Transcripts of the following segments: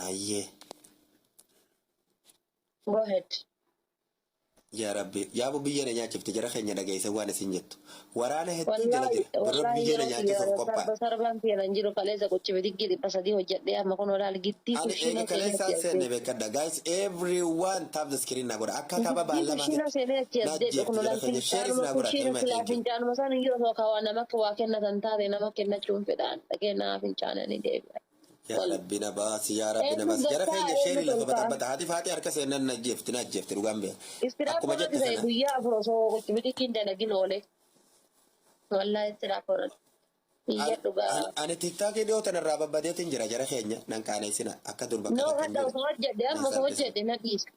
Hayyee. Go ahead. Yaa Rabbi, yaabu biyya na nyaachifte. Jara keenya, dhageessa waan isin jettu. Waraana hedduu jala Wallaahi jira. Birra wallaahi biyya na yeroo nyaachisuuf qophaa'a. sarba sarbaan seenan jiru, kaleessa qochi bidiggi 300 hojjedhee amma kun olaal giddii Ani eega kushiina seenee kaleessaan achi as seenne deebi. beekadha. Guys, everyone tap the screen na godha. Akka tapha Giddii baallamaatitti kushiina seenee achi na as deebi ajjeefte kun jara olaal keenya. Shareis fincaanuma na godha. kushiina Ilma silaa thank you. fincaanuma isaan iyyuu osoo kaawaa nama waa kennatan taate nama kennachuun fedhaan dhaqee naa fincaananii deebi'a. Yaa Wal Rabbi na baasi, yaa Rabbi na eenyu baasi. Jara galtaa keenya eenyu sheerii lafa tolfaa. baxabbata. Haati faaxee harka seennan na ajjeefte, na ajjeefte dhugaan beeka. Istiraafoo Akkuma irratti jette ta'e sana. guyyaa 4 osoo qochi bidiggiin dalagin oole. Wallaahi istiraafoo irratti. Iyya dhugaa. Ani TikTokii dhiyoo tanarraa babbadeetiin jira. Jara keenya, nan qaaneessina, akka dur bakka No takka hin hadha jiru. osoo hojjedhe Nan amma osoo salphisa. hojjedhe na dhiisa.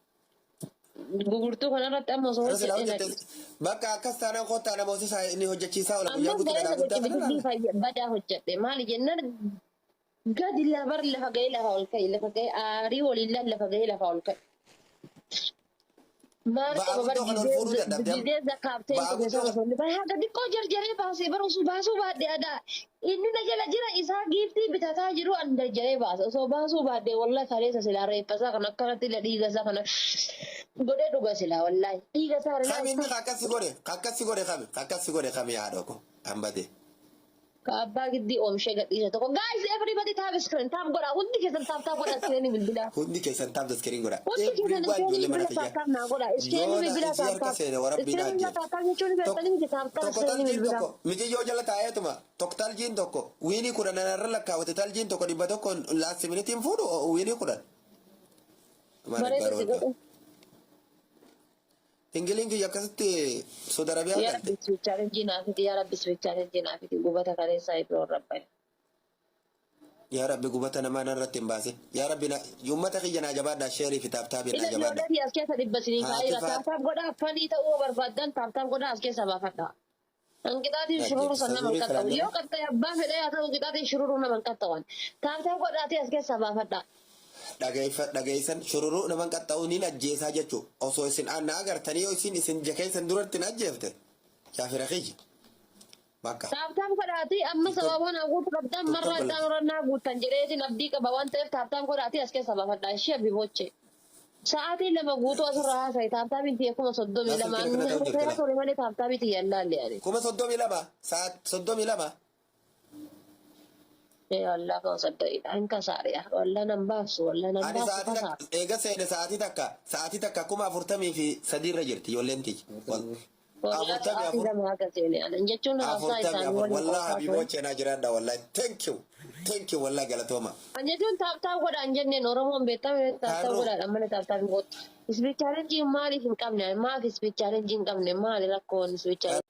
Gugurtuu kanarratti amma osoo Kana silaa hojjedhee na hojjette bakka akkas taanaan kottaa nama hojjechiisaa inni hojjechiisaa oola guyyaa Ammas guutuu ga'eessa dhadhaa guddaa gocha kana biqiltuu laala. fayya badaa hojjedhe maali jennaan gadi labar lafa ga'ee lafa ol ka'e lafa ga'ee aarii waliin lafa ga'ee lafa ol ka'e. Maal Ba'aa qaba bar guddoo kana ol fuudhuu dadhabde amma. gizee zakkaabtee Ba'aa dhufe guddoo sana kana. osoo bara haga xiqqoo jarjaree baasee bara osoo baasuu baadhe adaa inni na jala jira isaa giiftii bitataa jiru an jarjaree baasa osoo baasuu baadhe wallahi kaleessa silaa reeffasaa kana akkanatti ila dhiiga isaa kana godhee dhuga silaa wallahi dhiiga isaa kana Kami inni akkasi godhe akkasi godhe kami akkasi godhe kami haadha ko hambate. Ka abbaa giddii oomishee gadhiise tokko. Guys, everybody tap screen tap godha. Hundi keessan tap tap godha screen bilbilaa. Hundi keessan tap screen godha. Hundi keessan Everyone screen ijoollee mana bilbila tap kiyya. tap naa godha. Screen Yoona bilbila isii tap harka tap. seene warabbii Screen naa bilbila ajjeesu. tap tap jechuun beektanii miti tap tap Tokko screen taljiin bilbilaa. tokko mijiyyoo jala taa'eetuma tokko taljiin tokko wiinii 10 narra lakkaawwate taljiin tokko 100 last minuteiin fuudhu wiinii 10. Maali Bareeda si baroota. godhu. Ingiliin kiyya akkasitti Saudi Arabiyaa Yaa galte. Rabbi switch challenge naa fidi. Yaa Rabbi switch challenge naa fidi. Gubata kaleessaa Ibroon rabbaye. Yaa Rabbi gubata namaa narratti hin baasin. Yaa Rabbi na uummata kiyya naa jabaadhaa shareii fi tap tapiin Ila naa jabaadhaa. ijoollee as keessa dhibba isinii Haati kaa'eera. faa Tap tap godhaa fanii ta'uu barbaaddan tap tap godhaa as keessa baafadhaa. Qixaatiin shururu san nama hin Sazurii qaxxabu. kanaan Yoo qaxxaye abbaa fedhee haa ta'u qixaatiin shururu nama hin qaxxaban. Tap tap godhaatii as keessa baafadhaa. Dhageeffa dhageessan shururuu naman qaxxa'u niin ajjeesaa jechuu osoo isin na agartanii yoo isin isin jakeessan duratti hin ajjeefte kaafira kiyya bakka. Tap tap godhaatii amma TikTok sababa naa guutuu qabdan TikTok marraa balleessa. itti aanurra naa guuttan jedheetiin abdii qaba waan ta'eef tap tap godhaatii as keessa baafadhaa. Ishee abiboche. Sa'aatii 2 guutuu asirra haasa'i tap tapiin tiyya kuma soddomii Naa lama. silkiin akkana ta'u jirti Seera laa. ture malee tap tapii tiyya hin laalle ani. 32,000 sa'aat 32. Ee wallah kan saddaidha hin kasaariya wallah nan baafsu wallah nan Ani baafsu sa'aatii kasaara. takka eega seene sa'aatii takka 43,000 irra jirti ijoolleen tiyya. Wallah Afurtamii sa'aatii afur. 2 haga seene anan jechuun haasaa Afurtamii isaanii afur waliin wallah qoosaa ture. habiiboo naa jiraadha wallahi thank you thank you wallahi galatooma. An jechuun tap tap godhaan jenneen Oromoon beektame tap tap Kaarroo. godhaan malee tap tap hin godhu. Speed challenge maaliif hin qabne maaf speed challenge hin qabne maali rakkoon speed challenge?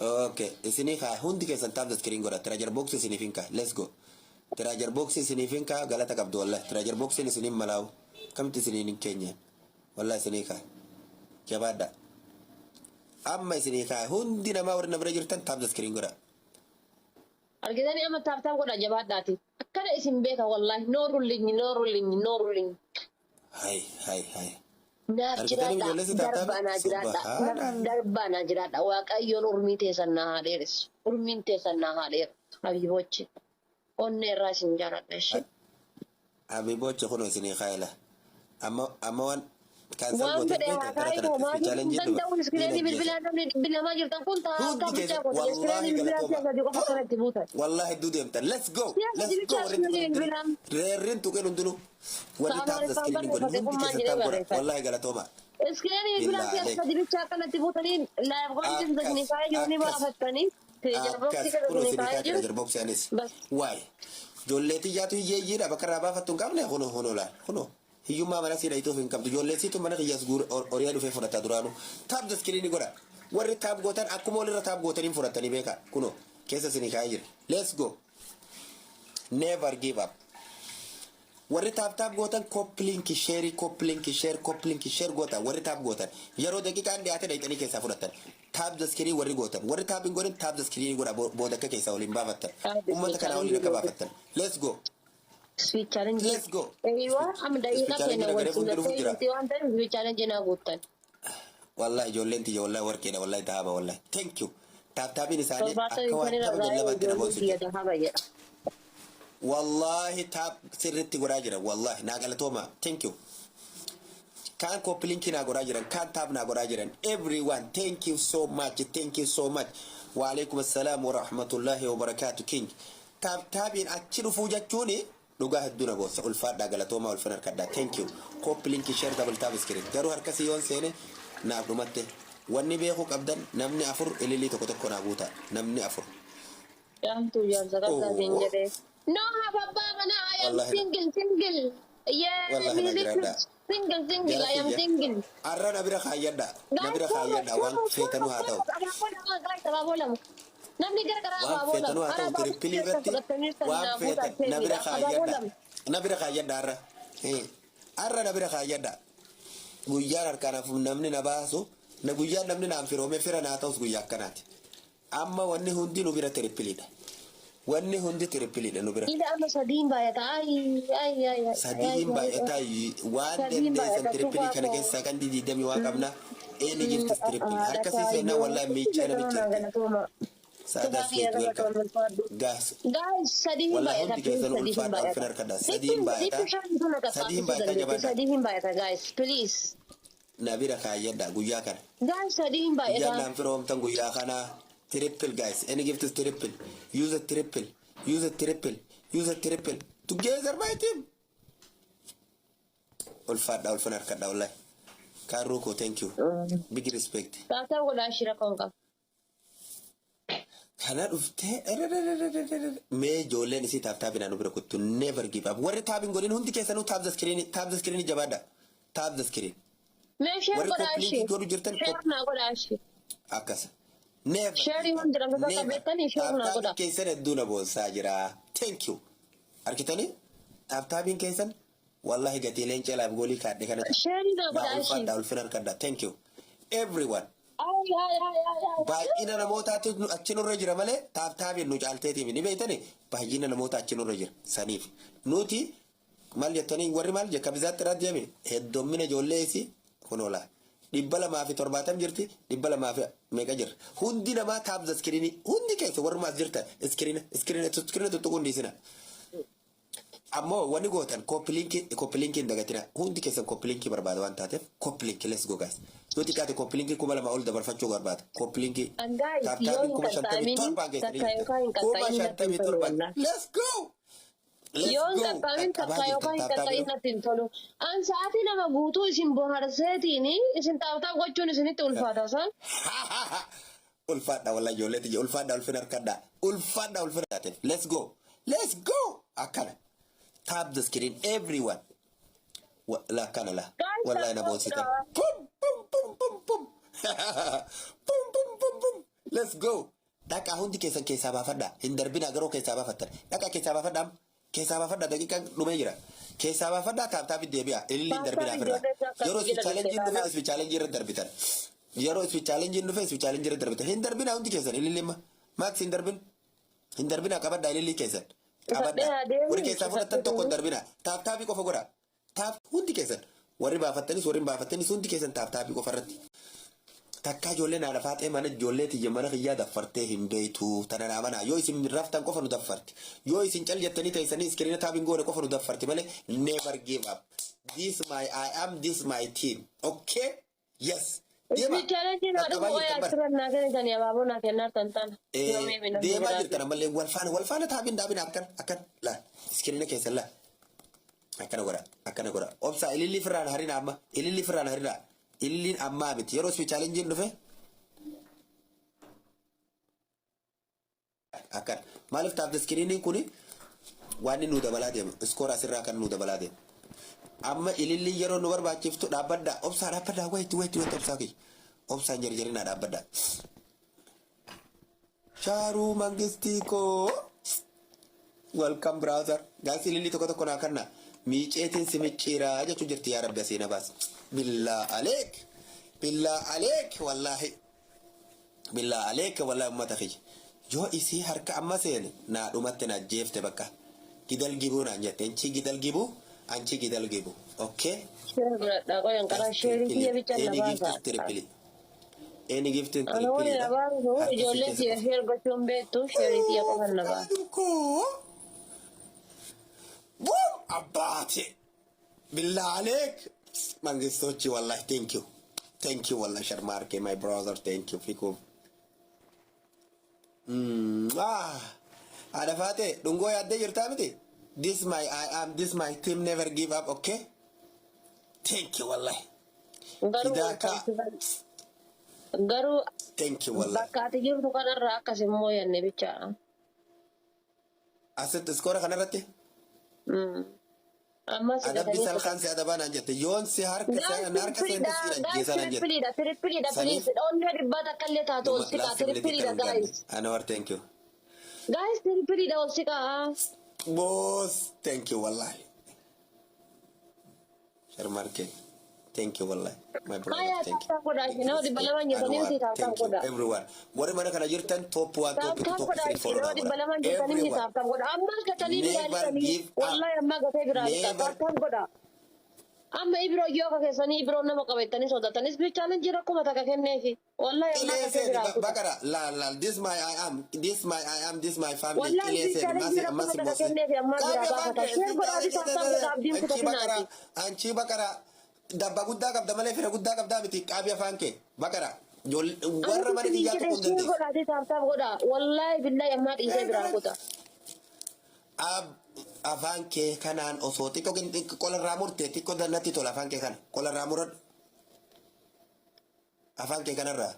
Okay, isinii kaa hundi keessan tap screen godha. Treasure box isiniif hin kaa. Let's go. Treasure box isiniif hin kaa galata qabdu wallahi. Treasure box isiniin malaawu. Kamti isiniin hin keenyeen. Wallahi isinii kaa. Jabaadha. Amma isinii kaa hundi namaa warri na bira jirtan tap screen godha. Argitanii amma tap tap godha jabaadhaati. Akkana isin beeka wallahi no ruling, no ruling, no ruling. Hai hai hai. Naaf Argitanii jiraadha ijoollee si tap darbaa naa jiraadha Subhanallah. darbaa naa jiraadha Waaqayyoon urmii teessan naa haa dheeressu urmiin teessan naa haa dheeru habiibochi onnee irraa isin jaaladha ishee. Habiibochi kun isinii kaayila. Amma amma waan cancel Waan gootee fedhe beekte haa tara kaa'imu tanatti maatii challenge hin danda'u screenii bilbilaa namni 200 jirtan kun taa'aa Hundi bichaa keessa godhe wallahi screenii bilbilaa galatooma. si'a sadii qofa kanatti buutan. Wallahi hedduu deemtan. Let's go. Si'a Let's sadii go. bichaa Warri screenii bilbilaa. reerriin tuqeen hundinuu warri tap Amaariffaan screen godhe barreeffate hundi kun maal keessan jedhee tap godha. barreeffate. Wallahi galatooma. Screenii bilbilaa si'a Billaahi. sadii bichaa kanatti buutanii live goonii Akkas isin kaa'ee jiru ni akkas baafattanii. Boxii akkas kana kun isin isinii kaa'ee kaa jiru. jira boxii anis. Bas. Waay ijoollee xiyyaatu hiyyeeyyiidha bakka irraa baafattu hin qabne kunoo kunoo laal kunoo hiyyummaa mana sii dhayituuf hin qabdu ijoollee siitu mana kiyyaas horiyaa dhufee fudhata duraanuu tap screen godha warri tap gootan akkuma walirra tap gootaniin fudhatanii beeka kunoo keessa isinii kaa'ee jira. Let's go, never give up. Warri tap tap gootan copy link share, copy link share, copy link share gootan warri tap gootan yeroo daqiiqaan dhiyaate dhayxanii keessaa fudhatan tap screen warri gootan warri tap hin godhin tap screen godha booda akka keessaa waliin baafattan ummata kanaa waliin akka baafattan. Let's go. Speed challenge. Let's go. Eeywa amma daqiiqaa Speed challenge keenya wal nagaree fuuldura simnattee jira. jirti waan ta'eef speed challenge naa guuttan. Wallahi ijoolleen tiyya wallahi warqeedha wallahi tahaba wallahi thank you tap tapiin isaanii akka 75 waan irra tapha gaa'ee lallabatti na ijoollee boonsu biyya jira. dahaba jedha. Wallahi tap sirritti godhaa jira wallahi naa galatooma thank you. Kaan copy linkii naa godhaa jiran kaan tap naa godhaa jiran everyone thank you so much, thank you so much. Waalaikum assalaam wa rahmatullahi wa barakaatu king tap tapiin achi dhufuu jechuuni dhugaa hedduu na boonsa ulfaadhaa galatoomaa ulfin harkadhaa thank you. Copy linkii share double tap screen garuu harkasii yoon seene naaf dhumatte wanni beekuu qabdan namni afur ililii tokko tokko naa guuta namni afur. Jaamtuu jaamsa qabdaa siin Oh. jedhee. No have abbaa manaa I am Wallahi single single. Yeah, wallahi na music jiraadha. single single Jara I am kiyya. single. Arra na bira kaayyadha. Na bira kaayyadha waan feetanuu haa ta'u. Abaaboo lama. Namni gara garaa Waan abaaboo feetanuu lama. haa ta'u triple irratti waan feetan na bira Abaaboo kaayyadha. lama. Na bira kaayyadha arra. Arra na bira kaayyadha. Guyyaan harkaan hafu namni na baasu na guyyaan namni naan firoome fira naa ta'us guyyaa akkanaati. Amma wanni hundi nu bira tripleiidha. Wanni hundi tripleiidha nu bira. Ila amma sadiin baay'ata. Ay ay ay ay. Sadiin baay'ataa waan Sadiin dandeessan baay'ata. Triple kana Tufaa. Keessaa kan 20 waa qabna. Any gift is triple. Harka sii seenaa, wallahi miichaa namicha. Saadaa sweet, welcome. Guys, Guys, sadiin wallahi baay'ata. hundi keessan ulfaadha, ulfina harkadha. Sadiin baay'ata. Sadiin baay'ata, jabaadha. Sadiin baay'ata, guys, please. Na bira kaayyadha guyyaa kana. Guys, sadiin Guyyaan baay'ata. naan firoomtan guyyaa kana. Triple, guys. Any gift is triple. Use a triple. Use a triple. Use a triple. Together, my team. Ulfaadha, ulfina harkadha, wallahi. Kaarruu koo, thank you. Big respect. Taataa godhaa shira kan qaba. Kana dhuftee mee ijoolleen isii tap tapinaan nu bira kuttu. Never give up. Warri tap hin godhin hundi keessanuu tap the screen, tap the screen, jabaadha. Tap the screen. Mee share Warri godhaa copy ishee. linkii godhu jirtan Share naa godhaa ishee. Akkas. Never. Share hundi nama Never. beektanii share naa Tap godhaa. keessan hedduu na boonsaa jira. Thank you. Argitanii? Tap tapiin keessan wallahi gatii leencee laaf goolii kaadhe kana. Share naa Naa godhaa ishee. ulfaadha, ulfina harkadha. Thank you. Everyone. Ay ay ay ay ay. Baay'ina namootaatu achi nurra jira malee tap tapiin nu caalteetiif ni beektani, baay'ina namoota achi nurra jira saniif nuti maal jettanii warri maal jekka bizaatti irraa deeme heddummina ijoollee isii kunoola 270 jirti, dhibba lamaa fi meeqa jira. Hundi namaa tap the screen, hundi keessa warrumaas jirtan screen, screen, screen tuttuquu hin dhiisina. Ammoo wanni gootan copy link, copy link hin dagatina. Hundi keessan copy link barbaada waan taateef copy link, let's go, guys. Yoo xiqqaate copy link 2000 ol dabarfachuu barbaada. Copy link Guys, yoo tap tapiin hin kuma shantamii qaxxaamin torbaan geessanii takka yookaan hin kuma qaxxaamin natti hin shantamii tolu torbaan. wallaahi. Let's go! Let's Yoo hin go! qaxxaamin Qaqqabaa takka jirtan yookaan hin tap tapii. qaxxaamin natti hin tolu. An sa'aatii 2 guutuu isin bohaarseetiin isin tap tap gochuun isinitti ulfaata san. Ulfaadha wallahi, ijoollee tiyya, ulfaadha, ulfina harkadha. Ulfaadha, ulfina taateef. Let's go! Let's go! Akkana. Tap the screen, everyone. La akkana la. Guys, Wallahi na tap boonsitan. godhaa. Pum pum pum pum pum. Pum pum pum pum. Let's go. Dhaqaa hundi keessan keessaa baafadha. Hin darbinaa garuu keessaa baafattan. Dhaqaa keessaa baafadha amma. Keessaa baafadha, daqiiqaan dhumee jira. Keessaa baafadhaa, tap tap deebi'a. Ililli hin darbinaa Tap tap ofirraa. Ijoollee akka Yeroo jala speed challenge dhuftee dhufe speed challenge irra darbitan. Yeroo speed challenge dhufe speed challenge irra darbitan. Hin darbinaa hundi keessan ililli amma. Max, hin darbin. Hin darbinaa, qabadhaa ilillii keessan. Ifadhee Qabadhaa. haa deemu. Warri keessaa fudhattan tokko hin darbinaa. Tap tapii qofa godhaa. Tap hundi keessan. Warri baafattanis, warri hin baafattanis, hundi keessan tap tapii qofa irratti. Takkaa ijoolleen haadha faaxee mana ijoollee tiyya mana kiyyaa daffartee hin beektu. Tana naa manaa yoo isin raftan qofa nu daffarti. Yoo isin cal jettanii teessanii screen tap hin goone qofa nu daffarti malee never give up. This my I am this my team. Okay? Yes. Deema. Speed challenge naa dhufu Qaqqabaa wayaa jirtan bara. achirra naa kennitanii abaaboo naa kennaa tan tana. Deemaa jirtan ammallee wal faana, wal faana tap hin dhaabina, akkan akkan laa screen keessan laa akkana godha, akkana godha. Obsaa, ililli firraan harina amma, ililli firraan harina. Ililliin ammaa miti, yeroo speed challenge dhufe akkan. Maaliif tap screeniin kuni waan inni nu dabalaa deema, score asirraa kan nu dabalaa deema. Amma ililliin yeroo nu barbaachiftu dhaabbadhaa, obsaa, dhaabbadhaa. Wait, wait, wait, obsaa kiyya, obsaan jarjarinaa, dhaabbadhaa. Shaaruu mangistii koo, welcome, brother. Gaas, ililli tokko tokko naa kanna. Miiceetiin si micciiraa jechuu jirti. Yaa rabbi, asii na baas. Billaa aleek, billaa aleek, wallaahi billaa aleek, wallaahi ummata kiyya yoo isii harka amma seene naa dhumatte, na jeefte, bakka gidal gibuu naan jette. Anchi gidal gibuu, anchi gidal gibuu, okay. Share godhadhaa qoyan karaa share kiyya bicha na Any gift baasa. is triple. Any gift is Ana wani triple. na baasu ijoolleen tiyya share gochuun beektu, share tiyya qofan na baasa. Koo. Boom! Abbaate. Billah aleek. Mangistochi, wallahi thank you. Thank you, wallahi Sharmarke, my brother, thank you, Fiku. Ah. Haadha faate dhungoo yaaddee jirtaa miti? This my I am this my team, never give up, okay? Thank you, wallahi. Garuu Fidaaka. Garuu Thank you, wallahi. bakka ati jirtu kanarraa akkas immoo yanne bichaadha. Asitti score kanarratti Ammas adabbi salkaan si adabaa naan jette, yoon si harka harka seente si ajjeesaa naan jette. Tripleiidha, tripleiidha, Saniif- please. Onnee dhibbaa takka illee taatu ol siqaa, tripleiidha, guys. Anwar, thank you. Guys, tripleiidha, ol siqaa. Boss, thank you, wallahi. Sharmarke. Thank you wallahi. My brother, Haya, thank you. tap tap godhaa isin nama 200 jirtanii miti, tap tap Thank you godhaa. everyone. Warri mana kana jirtan top 1, Tap top 2, tap top godhaa 3 isin follow nama naa dhibba godha. lamaan jirtanii miti, Everyone. tap tap godhaa. Ammas gatanii biraa Never lixanii give up. wallahi ammaa gatee biraa lixa. Never. Tap tap godhaa. Amma ibiroo yoo akka keessanii ibiroo nama qabettanii sodaatanis challenge rakkuma takka kenneefi. Wallahi ammaa Qilee gatee seeni biraa kuta. Bakara laal laal, this my I am, this my I am, this my family. Wallahi Qilee seeni challenge masi rakkuma masi takka mosi. kenneefi ammaa Qaabi biraa afaan baafata. kee Share godhaa, tap tap godhaa, abdiin anchi bakara kutatinaati. Anchi bakara dabba guddaa qabda malee fira guddaa qabdaa miti. Qaabi afaan kee bakara warra mana Ani kiyyaa jedhe tuquu hin share dandeessu. godhaa, tap tap godhaa. Wallahi billahi ammaa dhiisee biraa kuta. Afaan kee kanaan osoo xiqqoo qolarraa murte xiqqoo natti tola. Afaan kee kana qolarraa muradhu. Afaan kee kanarraa.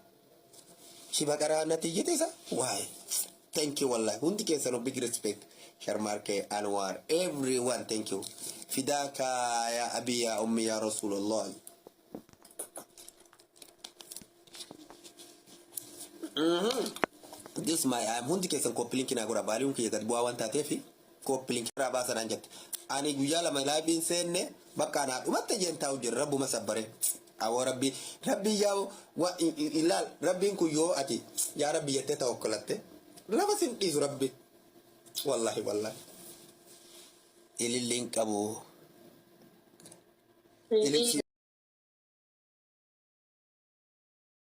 Si baqaraa natti iyyite isa? Waay. Thank you wallahi. Hundi keessanuu big respect. Sharmarke, Anwar, everyone, thank you. Fidaaka ya abi ya ummi ya Rasulullah. This my I am. Hundi keessan copy link naa godha. Valueun kiyya gad bu'aa waan taateef copy link irraa baasanaan jette. Ani guyyaa 2 liveiin seenne bakka anaa dhumatte jeen taa'u jira, rabbuma sabbare. Awoo rabbi rabbi yaa wa ilaal, rabbiin kun yoo ati yaa rabbi jettee tawakkalatte lafa sin dhiisu rabbi. Wallahi wallahi. Ililliin qabu. Ililli.